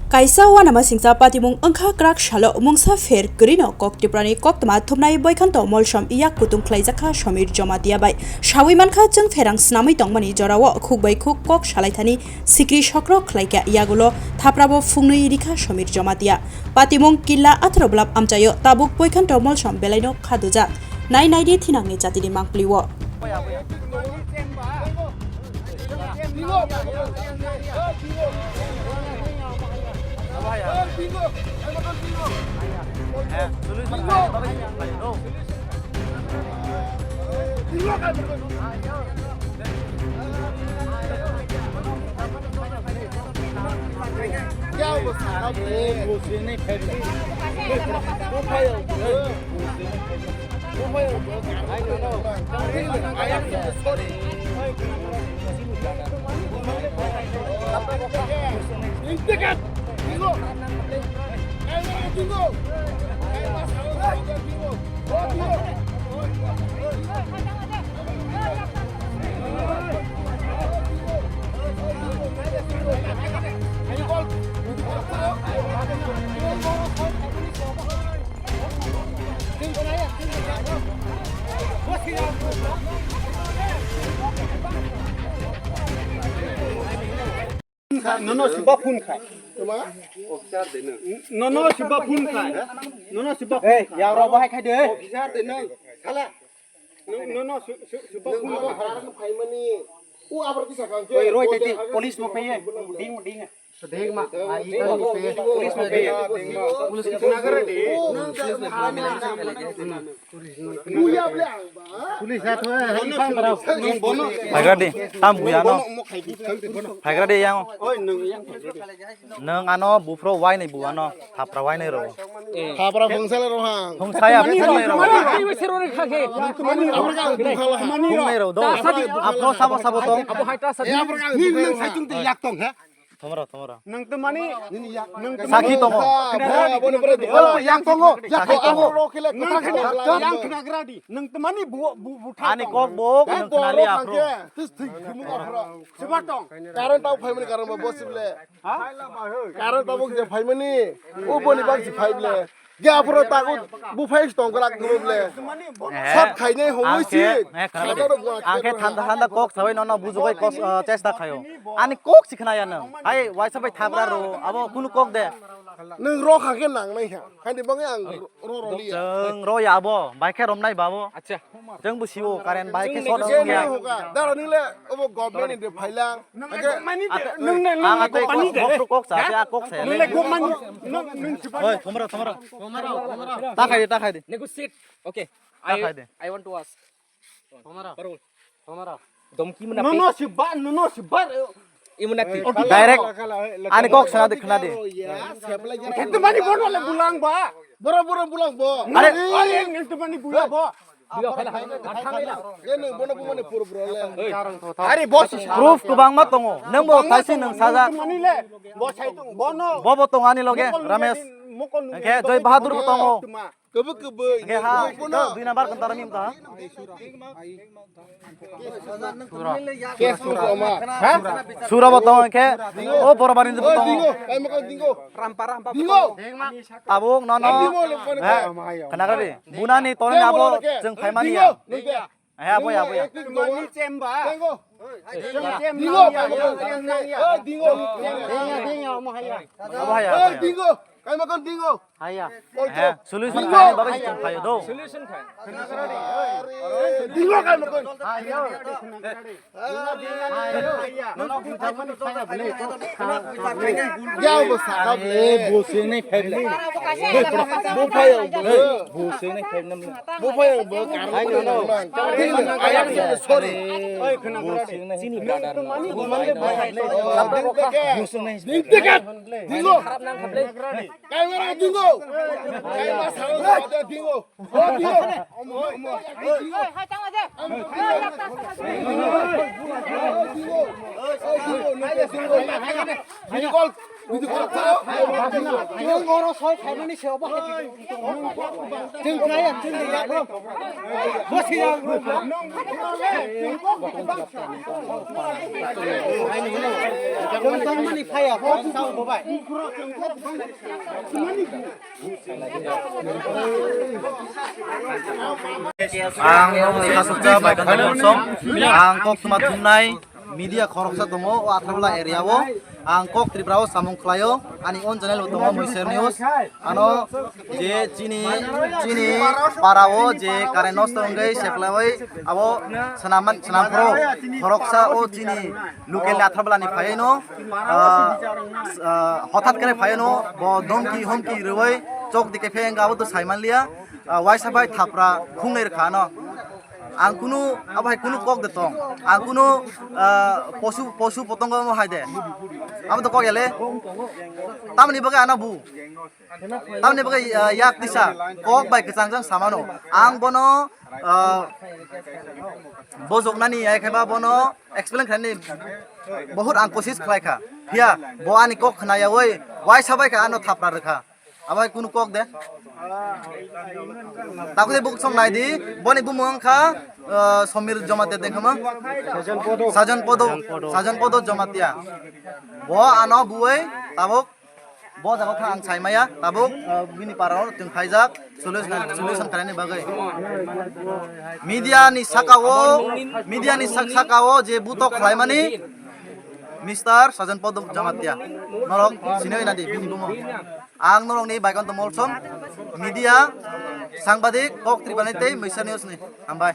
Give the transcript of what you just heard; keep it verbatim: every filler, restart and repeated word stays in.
Kaisa uanamasingcha patimung wngkha kwrak salo mungsa pher kwrwino kok Tiprani koktwma thumnai Boikhanto Molsom yak kutung khlaijakha Somir Jomatia bai. Sawi mankha chwng pherang snamwi tongmani jorao khuk bai khuk kok salaithani sikri sokrok khlaikha yagulo thaprabo phungnwi rikha Somir Jomatia. Patimung killa atharo blap amchaio tabuk Boikhanto Molsom belaino khadujak. Nai naidi thinangni jatini mangpli o. Nono siba phone khai. Nono siba phone khai. Nono siba phone khai. Hey, ya ro bahai khai de. Officer de nang. Sala. Nono siba phone khai. Phaimani. U abar kisa kang. Oi, roi tete police mo phaiye. Ding ding. Phaikra di, tam buya no. Phaikra di yang. Nwng ano buphro wainai bu ano, thapra wainai ro. Thapra phungsale ro hang. Phungsaya phungnai ro. Phungnai ro do. Aphro sabo sabo tong. Ni nwng saichung te yak tong ha. Thomro, thomro. Nwng tei mani, nwng tei sakhi mani tongo. Yang tongo. Sakhi tongo. Yang khnagra di. Nwng tei mani bu bu bu. Ani kok bo nwng khnali aphro. Sibar tong. Karon tau phaimani karon bo bosible. Ha? Karon tau bo je phaimani. O boni bak si phaible. Ge aphro tago buphai tongkrak guru ble. Shot khainai hongwi si. Ang khe thanda thanda kok sabai nono bujugoi kok, ah, chesta khaio. Ani kok si khnaya nwng. Hai waisa bai thagra ro abo kunu kok de. Nwng ro kha khe nang nai kha. Hani bangwi ang ro ro liya. Chwng ro ya abo. Bai khe romnai babo. Acha. Chwng bo siwo current bai khe shot wngya. Dara nile obo government ni de phailang. Nung nung nung kok sa, kok sa. Nung le gop mani. Nung nung sipa. Oi, thomra thomra. Ta khai de, ta khai de. Negotiate. Okay. Ta khai de. I want to ask. Thomra. Parul. Thomra. Domki muna. Nono siba, nono siba. Imuna ti. Direct. Ani kok sana de khna de. Khete mani bono le bulang ba. Boro boro bulang bo. Are. Are, nung te mani bulang bo. Are boss. Proof kwbangma tongo. Nwng bo thaisi nwng sajak. Bo bo tongo ani loge, Ramesh. Hwnkhe Joy Bahadur bo tongo. Hwnkhe ha, dui number kwntaro mim ta. Sura bo tongo hwnkhe. O Borobari bo tongo. Tabuk nono. Khnagra di. Bunani tongni abo chwng phaimani ya. He abo ya, abo ya. Mani chemba. Dingo. Dingo. Dingo. Dingo. Abo ya, abo ya. Dingo. Kaimakon dingo. Haya. He, solution khai bagwi chwng phaio do. Solution khai. Dingo kaimakon. Haya. Ya bo saka ble. Bo se nai khai ble. Bo phai ya bo. Bo se nai khai nam. Bo phai ya bo. Ai no no. Sorry. Bo se nai. Chini brother. Bo se nai. Dingo. Kharap nang kha ble. Kaimara dingo. Kaimara salo dingo. Chwng oro sol khaimani se obo hai. Chwng khlai ya, chwng de ya. Bo se ya. Chwng tongmani phai ya, bo sa bo bai. Ang nokni kasukcha bai kanta bolsong. Ang kok tuma thumnai media khoroksa tongo o Atharmala area o. Ang kok Tripura o samung khlaio. Ani own channel bo tongo Muiser News. Ano je chini, chini para o je current nosto wngwi seplaiwi abo swnamman, swnamphuru khoroksa o chini local ni Atharmala ni phaino, ah, ah, hothat khe phaino bo domki homki rwui chok dikhe pheng abo to saimanliya. Ah, waisa bai thapra khungnai rwkha ano. Ang kunu, abo hai kunu kok de tong. Ang kunu, ah, posu, posu potongo mo hai de. Abo to kok ele. Tamni bagwi ano bu. Tamni bagwi, ah, yak tisa. Kok bai kwchang jang samano. Ang bono, ah, bojoknani hai khe ba bono explain khlaini. Bohut ang kosis khlai kha. Phiya, bo ani kok khna yawi. Waisa bai kha ano thapra rwkha. Abo hai kunu kok de. Takoi buk song nai di, boni bumung wngkha, ah, Somir Jamatia de khama. Sajon Podo, Sajon Podo Jamatia. Bo ano buwai tabuk, bo jaga kha ang sai maya, tabuk, ah, bini para o tong khaijak, solution, solution khlaini bagwi. Media ni saka o, media ni sak-, saka o je butok khlaimani, Mister Sajon Podo Jamatia. Norok sinoi na di, bini bumung. Ang norokni bai kanta bolsong media sangbadik kok Tripura ni tei Muiser News ni. Hambai.